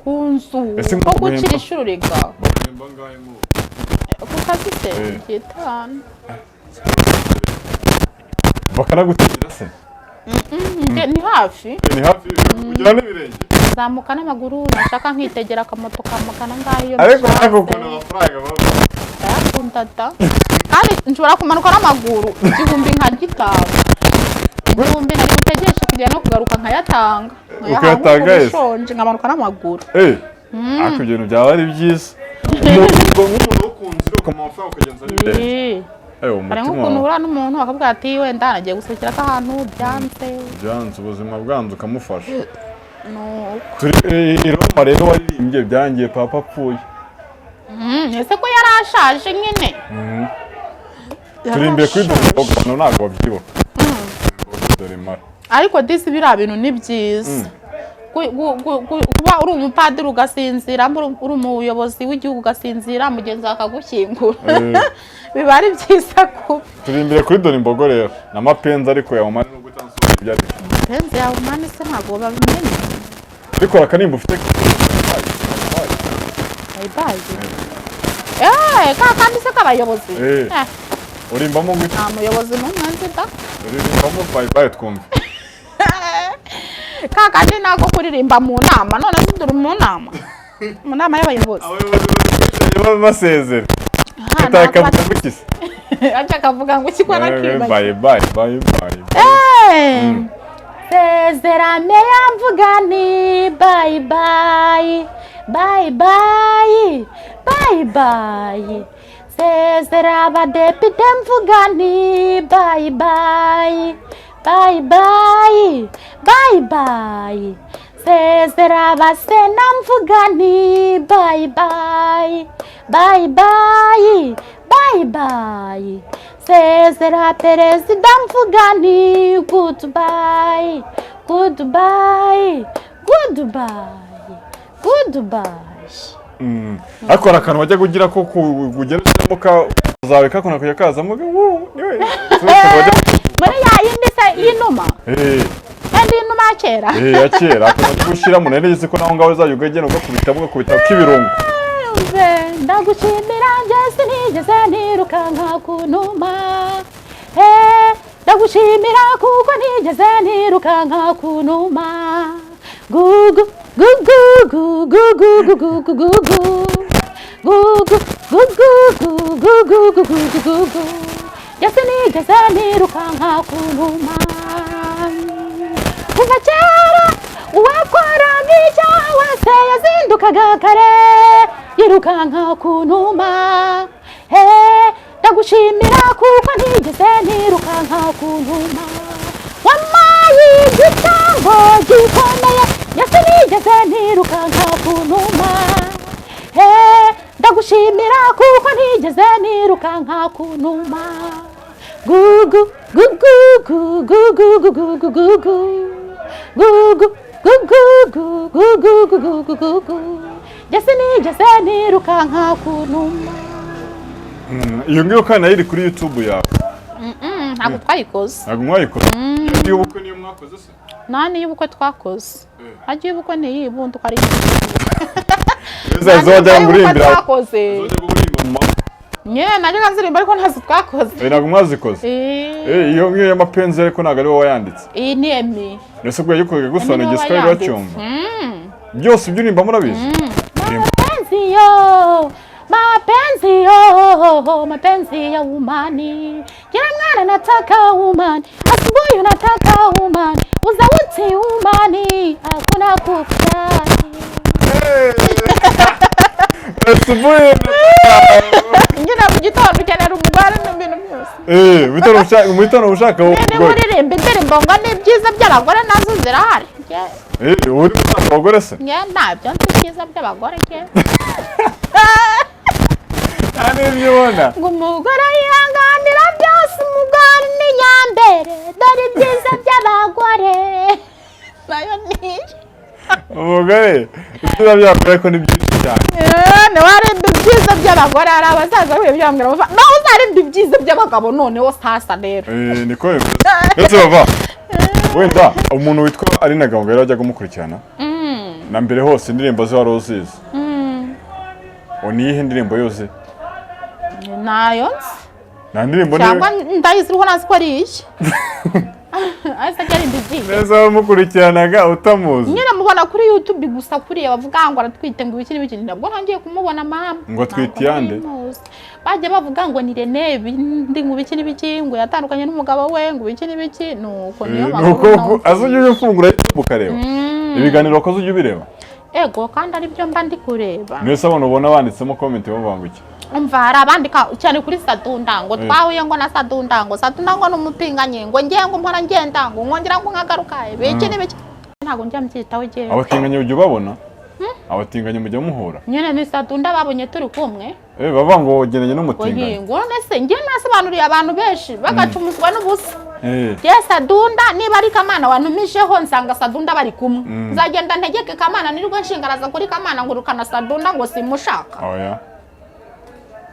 Ku nzu. Ese Nko nko gucira guhemba? ishuri rega. Baguhemba angahe nk'ubu? Ku kazi se? 5. Bakanagutegera se? Ni hafi. Ni hafi, kugira n'ibirenge. Zamuka n'amaguru, nashaka nkitegera akamoto kamukana ngaho iyo Ariko mbishatse. ariko ukuntu amafaranga baba Ndayakunda da, kandi nshobora kumanuka n'amaguru 1000 nkagitanga, 1000 nari butegeshe kugera no kugaruka nkayatanga, nkayaha. Ukayatanga nk'uko ese? ushonje nkamanuka n'amaguru. Ariko ibyo bintu byaba ari byiza, umuntu nk'umuntu wo ku nzira ukamuha amafaranga ukagenza n'ibirenge. Uwo Hari mutima. nk'ukuntu uhura n'umuntu akavuga ati wenda nagiye gusekera ahantu byanze. Byanze, ubuzima bwanze, ukamufasha. Nuko. Turi i Roma rero, waririmbye byangiye papa apfuye. Ese ko yari ashaje nyine? Turirimbiye kuri Yarashaje. Dore Imbogo, abantu ntabwo babyibuka dore mara. Ariko disi biriya bintu ni byiza. Kuba uri umupadiri ugasinzira, uri umuyobozi w'igihugu ugasinzira, mugenzi wawe akagushyingura, biba ari byiza kuba. Turimbire kuri Dore Imbogo rero na Mapenzi, ariko ya mama nubwo utansobanura ibyo ari byo. Mapenzi yawe umani se ntabwo babimenya? Ariko akanimba ufite. Bayibaye eee ka kandi se k'abayobozi. Urimbamo ngo iki? Nta muyobozi n'umwe nzi da. Urimbamo bye bye twumve. Ka kandi nako kuririmba mu nama, none se turi mu nama y'abayobozi. Abayobozi bakurikiranye basezera. Aha, utakavuga ngo iki se? Aca akavuga ngo iki ko nakibagiwe. Bye bye bye bye. Sezera meya, mvuga nti bye bye bye bye bye bye. Sezera abadepite, mvuga nti bye bye bye bye bye bye. Sezera abasena, mvuga nti bye bye bye bye bye bye. Sezera perezida, mvuga nti goodbye goodbye goodbye goodbye. Ariko hari akantu wajyaga ugira ko kugera ushyiramo ka zawe kakunda kujya kazamo wuu, niwe Muri ya yindi se y'inuma? Kandi y'inuma ya kera. Ya kera, akantu wajyaga ushyiramo, nari nzi ko naho ngaho uzajya ugenda ugakubitamo ugakubita k'ibirungo. Umve, ndagushimira njye sinigeze nirukanka ku numa. Ndagushimira kuko ntigeze nirukanka ku numa. Gugu gugu gugu gugu gugu gugu gugu gugu gugu gugu gugu gugu, njye sinigeze nirukanka ku numa. Kuva kera uwakoraga icyaha wese yazindukaga kare yirukanka ku numa. Ndagushimira kuko ntigeze nirukanka ku numa. Wampaye igitambo gikomeye, njye sinigeze nirukanka ku numa. Ndagushimira kuko ntigeze nirukanka ku numa. Gugu gugu gugu gugu gugu gugu gugu gugu gugu gugu gugu gugu, Njye sinigeze nirukanka ku numa. Iyo ngiyo kandi nayo iri kuri YouTube yawe? Ntabwo twayikoze. Ntabwo mwayikoze? Iyo ubukwe niyo mwakoze se? Nta n'iy'ubukwe twakoze. Hajya iy'ubukwe ntiyibundi uko ari. Zaza wajya ngurimbira. Twakoze. Wajya kuririmba mu ma Nyine najyaga nzirimba, ariko ntazo twakoze. Ntabwo mwazikoze? Eh. Iyo ngiyo y'amapenzi ariko ntabwo ari wowe wayanditse? Iyi ni Emi. Ese ubwo yayikoze Emi gusobanura niwe igiswahili? wayanditse. Bacyumva byose ibyo uririmba murabizi. Uririmba. Mapenzi yo, mapenzi yo, mapenzi ya umani. Kila mwana nataka umani, asubuhi unataka umani, uzauti umani, hakuna kufurahi. Asubuhi. Nyine mu gitondo ukenera umugore n'ibintu byose. Mu gitondo ushaka Niba abagore. uririmba indirimbo ngo ni ibyiza by'abagore, nazo zirahari. Uba uri gushaka abagore se? Nge ntabyo nzi ibyiza by'abagore nge. Nta n'ibyo ubona. Ngo umugore yihanganira byose, umugore ni nyambere, dore ibyiza by'abagore nayo ni Umugore, ibyiza by'abagore ariko ni byinshi cyane. Niwe arimba ibyiza by'abagore. Hari abazaza bihe byambwira nawe uzarimba ibyiza by'abagabo. Noneho sasa rero. Niko bimeze. Ndetse bava wenda umuntu witwa Aline Gahongayire wajyaga umukurikirana na mbere hose, indirimbo ze wari uzizi? O, ni iyihe ndirimbo yose? Nayo nzi. Nta ndirimbo? Cyangwa ndayizi ariko ntazi ko ari iye. Ahise ajya arimba ibyiza. Neza wamukurikiranaga utamuzi? Nyine mubona kuri YouTube gusa, kuriya bavuga ngo aratwite, ngo ibiki n'ibiki, nabwo ntangiye kumubona mama. Ngo atwite? Ntabwo Iyande? nari muzi. Bajya bavuga ngo ni Rene bindi, ngo ibiki n'ibiki, ngo yatandukanye n'umugabo we, ngo ibiki n'ibiki, nuko niyo Nuko makuru. aza ujya ufungura YouTube ukareba ibiganiro wakoze, ujya ubireba? Ego, kandi aribyo mba ndi kureba. Mwese abantu ubona banditsemo comment bavuga ngo iki? Umva, hari abandika cyane kuri Sadunda ngo twahuye ngo na Sadunda, ngo Sadunda ngo n'umutinganyi, ngo ngiye ngo mpora ngenda, ngo nkongera ngo nkagaruka, ibiki n'ibiki. Ntabwo njya mbyitaho njyewe. Abatinganyi ujya ubabona? Abatinganyi mujya muhura? Nyine ni Sadunda babonye turi kumwe. Bavuga ngo wagendanye Ngo n'umutinganyi. ngo none se njye nasobanuriye abantu benshi bagacumuzwa n'ubusa. Njye Sadunda niba ari Kamana wantumijeho nsanga Sadunda bari kumwe, nzagenda ntegeke Kamana nirirwe nshingaraza kuri Kamana ngo rukana Sadunda ngo simushaka. Oya.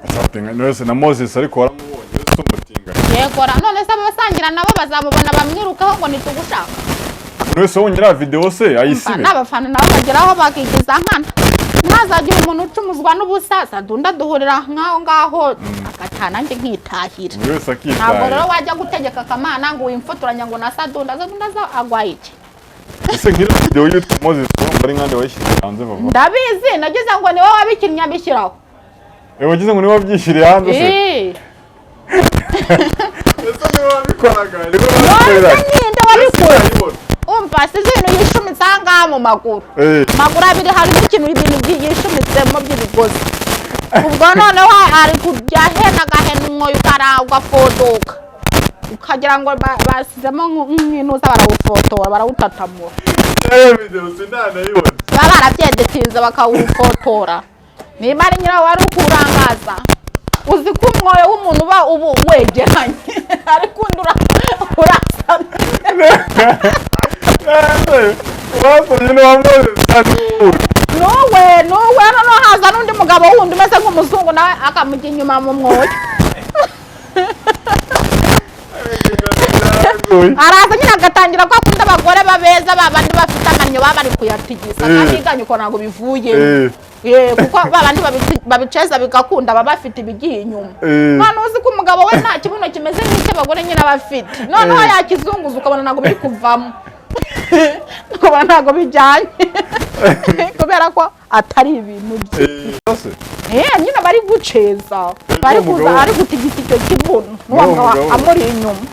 Abatinganyi wese na Moses ariko waramubonye wese umutinganyi. Yegora, none se abasangira nabo bazamubona bamwirukaho ngo ntitugushaka? Buri wese wabonye iriya video se ayisibe? N'abafana nabo bageraho bakigiza nkana. Ntazagira umuntu ucumuzwa n'ubusa. Sadunda duhurira nk'aho ngaho agataha, nanjye nkitahira. Buri wese Ntabwo rero akitahira. wajya gutegeka Kamana ngo wimfotoranya ngo na Sadunda. Sadunda agwaye iki? Ese nk'iriya video y'uwitwa Moses urumva ari nkande wayishyize hanze bava? Ndabizi, nagize ngo niwe wabikinnye abishyiraho. Wagize ngo niwe wabyishyiriye hanze se? Eh. Ese niwe wabikoraga? Niwe None wabikoraga? ninde wabikora? Umva, size ibintu yishumitse aha ngaha mu maguru. Maguru abiri harimo ikintu, ibintu yishumitsemo by'ibigozi. Ubwo noneho ari kujya ahena, agahena umwoyo ugafodoka, ukagira ngo basizemo nk'intuza, barawufotora, barawutatamura. Video sinanayibona. Baba barabyedetinze bakawufotora. Niba ari nyirawo wari ukurangaza, uzi ko umwoyo w'umuntu uba ubu wegeranye, ariko undi urasamye. Basomye n'uwa Moses cyane. Nuwe nuwe, noneho haza n'undi mugabo wundi umeze nk'umuzungu, nawe akamujya inyuma mu mwoyo. Araza nyine agatangira kwa kundi abagore babeza, babandi bafite amannyo baba bari kuyatigisa kandi iganye uko ntabwo bivuye. Kuko babandi babiceza bigakunda baba bafite ibigiye inyuma. None uzi ko umugabo we nta kibuno kimeze nk'icy'abagore nyine aba afite, noneho yakizunguza ukabona ntabwo biri kuvamo, ukabona ntabwo bijyanye kubera ko atari ibintu bye. Se Nyine bari guceza, bari N'uwo kuza mugabo. ari gutigisa icyo kibuno n'uwo N'uwo mugabo mugabo. amuri inyuma.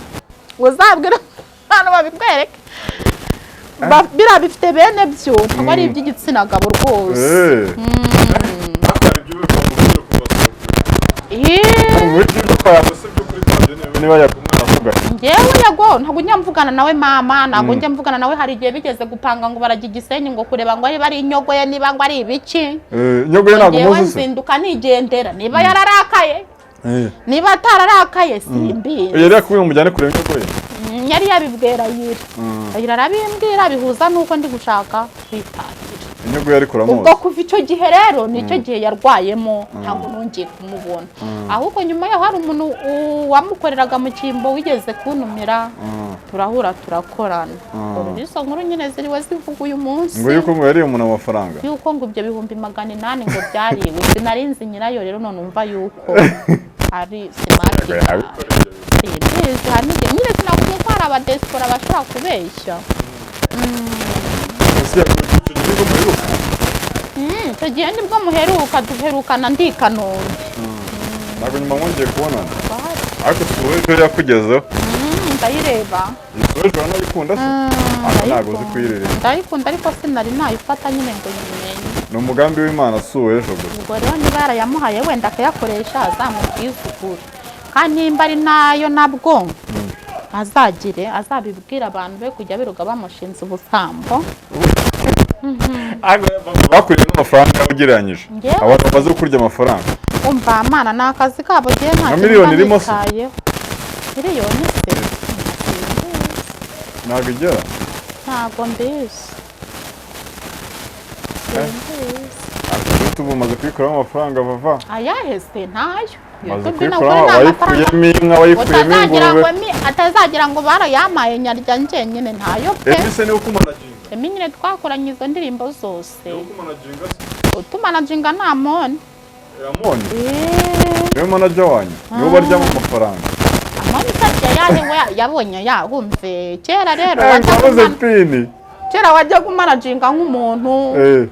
Uzabwire hano babikwereke. Biriya bifite bene byo, ntabwo ari iby'igitsina gabo rwose. Niba yakumwana avuga. Njyewe yago ntabwo njya mvugana nawe mama, ntabwo njya mvugana nawe. Hari igihe bigeze gupanga ngo barajya Igisenyi ngo kureba ngo niba ari inyogo ye, niba ngo ari ibiki. Inyogo ye ntabwo Njyewe muzi se? nzinduka nigendera. Niba yararakaye, niba atararakaye, simbizi. Yari yakubwiye ngo mujyane kureba inyogo ye? Yari yabibwira Rayira. Rayira arabimbwira, bihuza n'uko ndi gushaka kwitahira. Inyungu yari Ubwo kuramuzi. kuva icyo gihe rero, nicyo gihe yarwayemo, ntabwo nongeye kumubona. Ahubwo nyuma yaho hari umuntu wamukoreraga mu cyimbo wigeze kuntumira, turahura, turakorana. Ubwo izo nkuru nyine ziriwe zivuga uyu munsi. Ngo yuko ngo yariye umuntu amafaranga. Yuko ngo ibyo 800,000 ngo byariwe, sinari nzi nyirayo rero, none umva yuko ari smart. Simbizi, hari n'igihe nyine sinakubwiye ko hari abadiaspora bashobora kubeshya. Ese icyo gihe nibwo muheruka? Icyo gihe nibwo muheruka, duherukana ndi i Kanombe. Ntabwo nyuma mwongeye kubonana? Ariko si ejo yakugezeho? Ndayireba. Iyi ejo uranayikunda se? Ariko ntabwo uzi kuyiririmba. Ndayikunda, ariko sinari nayifata nyine ngo nyimenye. Ni umugambi w'Imana, si uw'ejo gusa. Ubwo rero niba yarayamuhaye wenda akayakoresha, azamubwize ukuri, kandi nimba ari nayo nabwo azagire azabibwira abantu be kujya biruga bamushinze ubusambo. Bakuriye n'amafaranga ugereranyije. Njyewe? Abantu bamaze kurya amafaranga. Umva mana, ni akazi kabo, ngewe nta Nka kintu miliyoni mba irimo se? nitayeho. Miliyoni se? Ntabwo igera. Ntabwo mbizi. Simbizi. Ariko ubu umaze kuyikuramo amafaranga, vava. Ayahe se? Ntayo. Umaze YouTube kuyikuramo, ntabwo ari amafaranga. wayikuyemo inka, wayikuyemo Utazagira ngo ingurube. Atazagira ngo barayamaye nyarya njyenyine, ntayo pe. Emi se niwe ukumanaginga? Emi nyine twakoranye izo ndirimbo zose. Niwe ukumanaginga se? Utumanaginga ni Amoni. Amoni niwe manager wanyu, niwe baryamo amafaranga? Amoni sarya yahe we yabonye yahumve kera rero Eh, wajyaga wabuze pini. Kera wajyaga umanaginga nk'umuntu.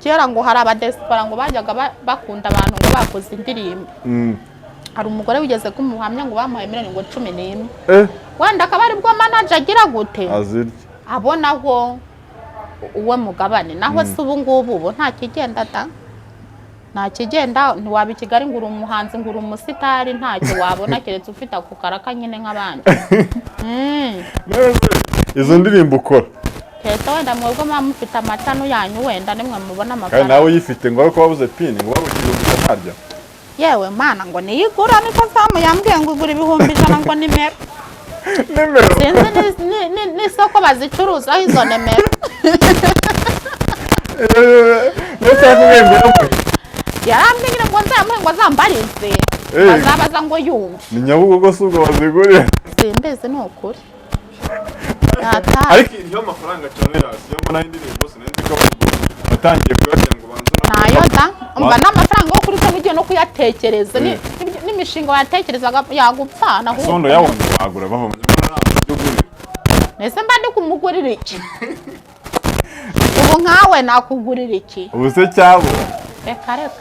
Kera ngo hari abadiaspora ngo bajyaga bakunda abantu ngo bakoze indirimbo. Hari umugore wigeze kumuhamya ngo bamuhaye miliyoni ngo 11. Wenda akaba aribwo manager agira gute? Azirya. Abonaho uwo mugabane. Naho se ubu ngubu, ubu nta kigenda da, nta kigenda. Ntiwaba i Kigali ngo uri umuhanzi, ngo uri umusitari, ntacyo wabona keretse ufite ako karaka nyine nk'abandi. None se, izo ndirimbo ukora? Keretse wenda mwebwe muba mufite amacano yanyu, wenda nimwe mubona Kandi amafaranga. nawe uyifite ngo ariko wabuze pini, ngo wabuze gusa ntarya. Yewe mana, ngo niyigura, niko Samu yambwiye ngo igura 100,000 ngo nimero. Nimero. Sinzi n'isoko bazicuruzaho izo nimero. Ndetse yakubwiye ngo yamuhe? Yarambwiye ngo nzamuhe, ngo azambarize. Azabaza ngo yumve. Ni Nyabugogo si ubwo bazigurira? Simbizi, ni ukuri. Natari. Ariko niyo amafaranga cyane yasi iyo mbona indirimbo, sinzi ko watangiye kuyarya ngo banze. Ntayo da. Umva, n'amafaranga yo kuri konti ugiye no kuyatekereza n'imishinga wayatekerezaga yagupfana ahubwo. Sondo yabonye wagura bava mu gihugu. Ese mba ndi kumugurira iki ubu? Nkawe nakugurira iki? Ubu se cyabo? Reka reka.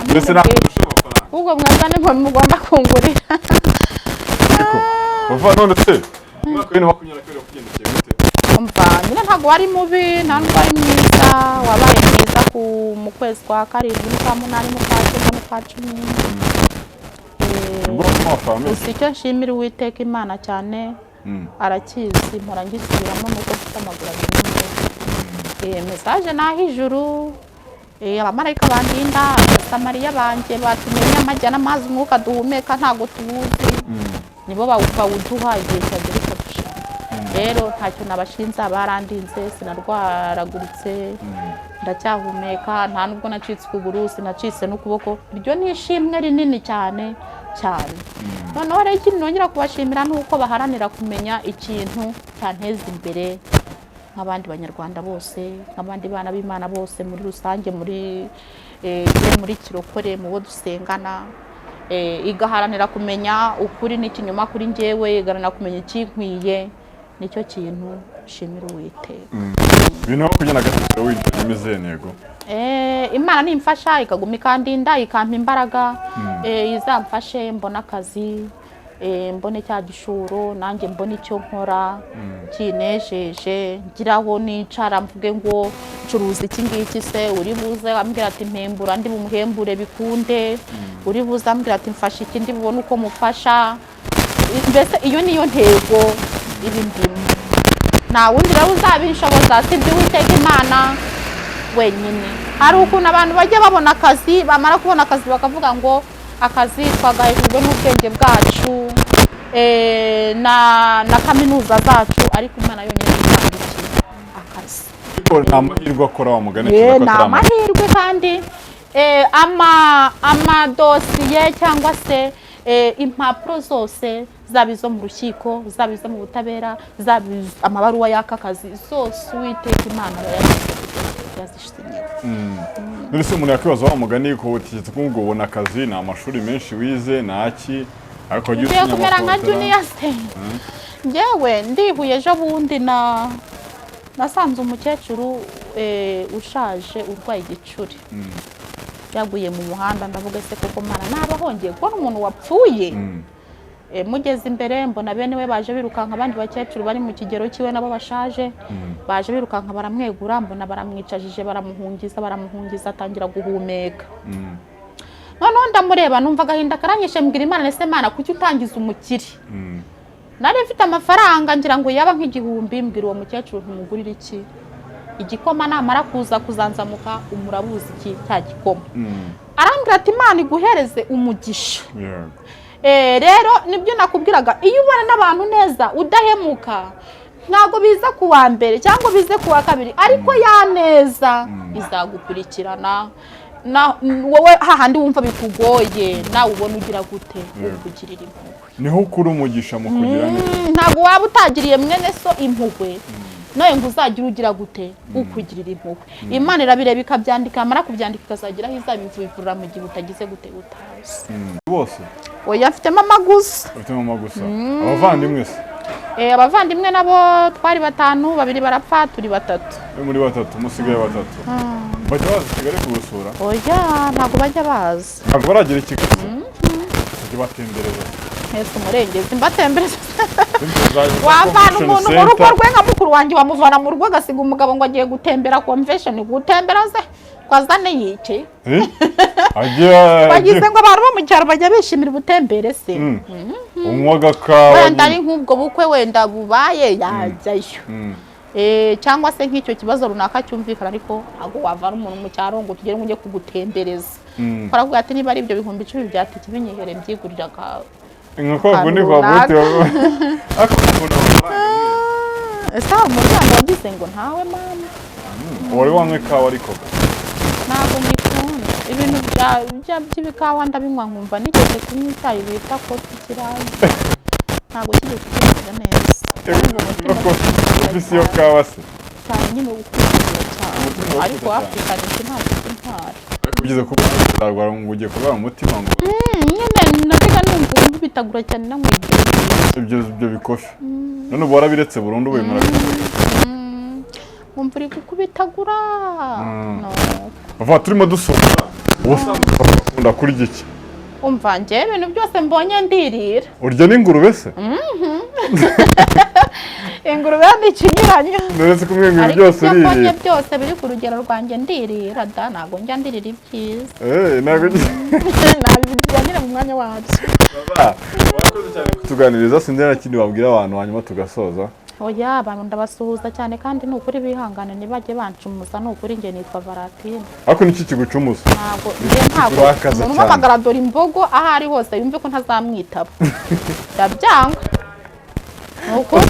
Mbese ntabwo urusha amafaranga? Ahubwo mwebwe nimwe mugomba kungurira. Ariko bava, none se umwaka wa 2022 wakugendekeye gute? Umva nyine, ntabwo wari mubi, nta nubwo wari mwiza. Wabaye mwiza mu kwezi kwa karindwi n'ukwa munani n'ukwa cyenda n'ukwa 10. Ubwo urimo amafaranga menshi. Gusa icyo nshimira Uwiteka Imana cyane, arakizi, mpora ngisubiramo, nuko mfite amaguru abiri n'umutwe. Message naho ijuru, abamarayika bandinda, abasamariya banjye batumenya amajya n'amazi, umwuka duhumeka ntabwo tuwuzi, nibo bawuduha igihe cyagera ukadushaka. Rero ntacyo nabashinze, barandinze, sinarwaraguritse, ndacyahumeka, nta nubwo nacitse ukuguru, sinacitse n'ukuboko. Iryo ni ishimwe rinini cyane cyane. Noneho rero ikindi nongera kubashimira ni uko baharanira kumenya ikintu cyanteza imbere nk'abandi banyarwanda bose, nk'abandi bana b'Imana bose muri rusange, muri kirokore, mu bo dusengana. Igaharanira kumenya ukuri n'ikinyoma kuri njyewe, igaharanira kumenya ikinkwiye. Nicyo kintu nshimira Uwiteka. 2023 winjiyemo izihe ntego? Imana nimfasha ikaguma ikandinda, ikampa imbaraga, izamfashe mbone akazi, mbone cya gishoro, nanjye mbone icyo nkora kinejeje, ngiraho nicara mvuge ngo ncuruza iki ngiki. Se uri buze ambwira ati mpembura, ndi bumuhembure bikunde. Uri buze ambwira ati mfasha iki, ndi bubone uko mufasha. Mbese iyo niyo ntego ibi ndimo. Nta wundi rero uzabinshoboza sibyo Uwiteka Imana wenyine. Hari ukuntu abantu bajya babona akazi, bamara kubona akazi bakavuga ngo akazi twagahejejwe n'ubwenge bwacu. na kaminuza zacu, ariko Imana yonyine itanga iki? Akazi. Ariko ni amahirwe akora wa mugani. Ye, Kiza ko ni atari amahirwe. Amahirwe kandi amadosiye cyangwa se impapuro zose, zaba izo mu rukiko, zaba izo mu butabera, zaba amabaruwa y'aka kazi, zose Uwiteka Imana yazisinyiwe. None se umuntu yakwibaza wa mugani ko utigeze ko ubona akazi, ni amashuri menshi wize ntaki, ariko wagiye Ngiye usinya kumera nka amakontara. Junior se. Njyewe ndihuye ejo bundi na nasanze umukecuru ushaje urwaye igicuri yaguye mu muhanda. Ndavuga: "Ese koko Mana, naba hongeye kubona umuntu wapfuye?" Mugeze imbere mbona bene we baje birukanka, abandi bakecuru bari mu kigero cyiwe nabo bashaje baje birukanka, baramwegura, mbona baramwicajije, baramuhungiza, baramuhungiza, atangira guhumeka. Noneho ndamureba numva agahinda karanyishe, mbwira Imana: "Ese Mana, kuki utangiza umukire?" Nari mfite amafaranga ngira ngo yaba nk'igihumbi. Mbwira uwo mukecuru ntumugurire iki? Igikoma. Namara kuza kuzanzamuka umurabuzi iki cya gikoma. Arambwira ati: "Imana iguhereze umugisha." Rero nibyo nakubwiraga, iyo ubana n'abantu neza udahemuka, ntabwo biza ku wa mbere cyangwa bize ku wa kabiri, ariko ya neza izagukurikirana. Na wowe hahandi wumva bikugoye, nawe ubona ugira gute? Ukugirira impuhwe. Niho ukura umugisha mu kugira neza. Ntabwo waba utagiriye mwene so impuhwe nawe ngo uzagire ugira gute? Ukugirira impuhwe. Imana irabireba ikabyandika, yamara kubyandika ikazagira aho izabivivurira mu gihe utagize gute? Utazi. Bose? Oya, afite mama gusa. Ufite mama gusa. Abavandimwe se? Abavandimwe nabo twari batanu, babiri barapfa, turi batatu. Muri batatu musigaye batatu. Bajya baza i Kigali kugusura? Oya, ntabwo bajya baza. Ntabwo baragera i Kigali? Bajya batembereza. Mwese umurengezi mbatembereza? Za Wavana convention umuntu mu rugo center. rwe, nka mukuru wanjye wamuvana mu rugo agasiga umugabo ngo agiye gutembera convention. Gutembera se ko azane yice? Eh? Agiye Bagize ngo abantu bo mu cyaro bajya bishimira ubutembere se? Unywa agakawa. Wenda ari nk'ubwo bukwe wenda bubaye yajyayo. Cyangwa se nk'icyo kibazo runaka cyumvikana, ariko ntabwo wavana umuntu mu cyaro ngo tugere ngo ujye kugutembereza. Baravuga ati: "Niba ari ibyo 10,000 bya tike binyihere mbyigurira aka." Nka kwa kundi kwa Runaka. bote, ariko ukunda amafaranga. Ese hari umuryango wagize ngo ntawe mama? Wari wanywa ikawa ariko? Ntabwo nyikunda. Ibintu by'ibikawa ndabinywa nkumva nigeze kunywa icyayi bita coffee kirayi, ntabwo kigeze kimeze neza. Ufise iyo kawa se? Cyane nyine, ukwizera cyane. Umutima Ariko ukunda cyane. Africa ni ntabwo intwari. Ariko ugeze kuba uzarwara ngo ugiye kurwara umutima ngo Nyine najyaga numva wumva bitagura cyane nanywa ibyo. Ibyo bikofi none ubu warabiretse burundu, ubu murabiretse? Wumva uri gukubitagura, no. Bava turimo dusoza, ubusanzwe ukunda kurya iki? Umva, njyewe ibintu byose mbonye ndirira. Urya n'ingurube se? Ingurube ni ikinyuranyo. Nuretse kumwe ibintu Ariko byose ibyo mbonye uririra. byose biri ku rugero rwanjye ndirira da, ntabwo njya ndirira ibyiza. Ntabwo Nabirya nyine mu mwanya wabyo. Wakoze cyane kutuganiriza. Sinzi nta kindi wabwira abantu hanyuma tugasoza. Oya, abantu ndabasuhuza cyane, kandi ni ukuri bihangane ntibajye bancumuza. Ni ukuri njye nitwa Varatine. Ariko niki kigucumuza? Ntabwo njye, ntabwo Urakaza umuntu cyane. umpamagara dore imbogo aho ari hose yumve ko ntazamwitaba, ndabyanga, ni ukuri.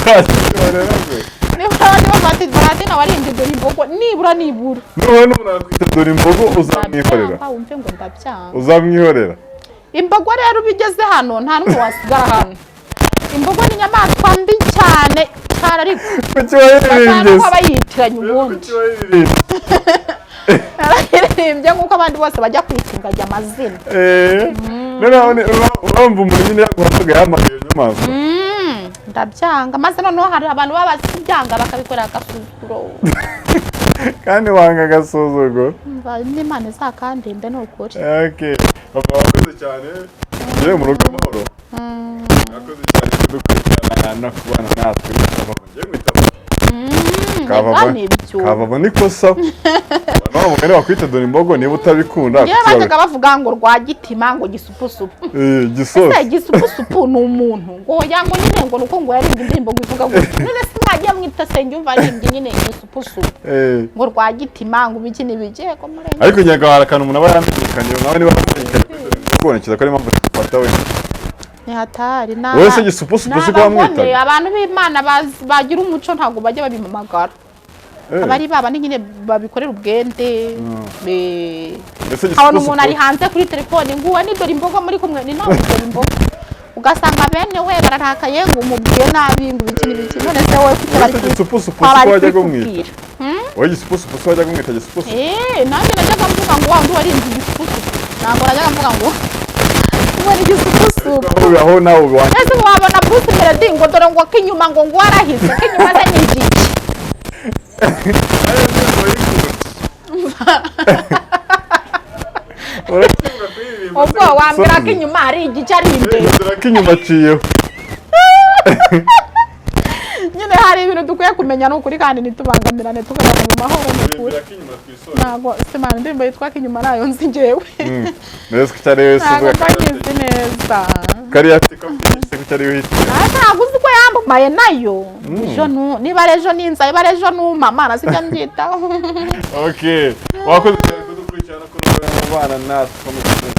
Niba niba bati Varatine waririmbye dore imbogo, nibura nibura. Nubona n'umuntu arakwita dore imbogo, uzamwihorera? Ndabyanga, wumve ngo ndabyanga. Uzamwihorera? Imbogo rero uba igeze hano nta n'umwe wasigara hano. Imbogo ni inyamaswa mbi cyane cyane, ariko Kuki wayiririmbye bashaka ko se? aba yitiranya ubundi. Kuki wayiririmbye? Narayiririmbye nk'uko abandi bose bajya kwita ingagi amazina. Noneho urumva umuntu nyine yaguhamagaye, yahamagaye iyo nyamaswa. Ndabyanga, maze noneho hari abantu baba bazi kubyanga bakabikorera agasuzuguro. Kandi wanga agasuzuguro. Umva, n'Imana izakandinde, ni ukuri. Okay, papa, wakoze cyane. Ugere mu rugo amahoro. Wakoze cyane kudukurikirana no kubana natwe. Papa, ngiye mwita Reka nibyo. Kavava nikosa nawe mugani wakwita dore imbogo niba utabikunda. Ngewe bajyaga bavuga ngo Rwagitima, ngo Gisupusupu. Gisozi. Ese Gisupusupu ni umuntu? Ngo oya, ngo nyine ngo nuko ngo yaririmbye indirimbo ngo ivuga ngo none se mwagiye mwita Sengiyumva aririmbye nyine Gisupusupu, ngo Rwagitima, ngo ibiki n'ibiki, yego murenge. Ariko ngira ngo hari akantu umuntu aba yamenyekanye nawe, niba wamenyekanye kuri dore imbogo, ntekereza ko ari impamvu tugufata wenda. Ni hatari. Wowe se Gisupusupu si ko wamwitaga? Abantu b'Imana bagira umuco, ntabwo bajya babimamagara. Abari baba ni nyine babikorera ubwende. Ese Nkabona umuntu ari Gisupusupu hanze kuri telefone ngo uwo ni dore imbogo muri kumwe, ni nawe dore imbogo, ugasanga bene we bararakaye ngo umubwiye nabi, ngo ibiki n'ibiki. None se wowe kuki bari Ese Gisupusupu kwa si ko bari wajyaga umwita? kubikubwira? Wowe Gisupusupu si wajyaga umwita Gisupusupu? Eh, nanjye najyaga mvuga ngo wa wundi warinze igisupusupu, ntabwo najyaga mvuga ngo ngo ni igisupusupu. Aho nawe wanjye. Ese wabona Bruce Melody ngo dore ngo k'inyuma ngo warahize k'inyuma ze ni igiki? Ubwo wambwira ko inyuma hari igice ari imbere? Dore ko inyuma aciyeho. Nyine hari ibintu dukwiye kumenya, ni ukuri, kandi ntitubangamirane, tukabana mu mahoro, ni ukuri. Ntabwo simana indirimbo yitwa k'inyuma nayo nzi njyewe. Mbese ko cyari wese Ntabwo uvuga mba nyizi neza. Kariya ko cyari wese. Ah, ntabwo uzi ko yamamaye nayo ejo niba ari ejo ninza, niba ari ejo numa mana, sijya mbyitaho. Okay, wakoze cyane kudukurikirana, ko nawe mubana natwe, ukomeze.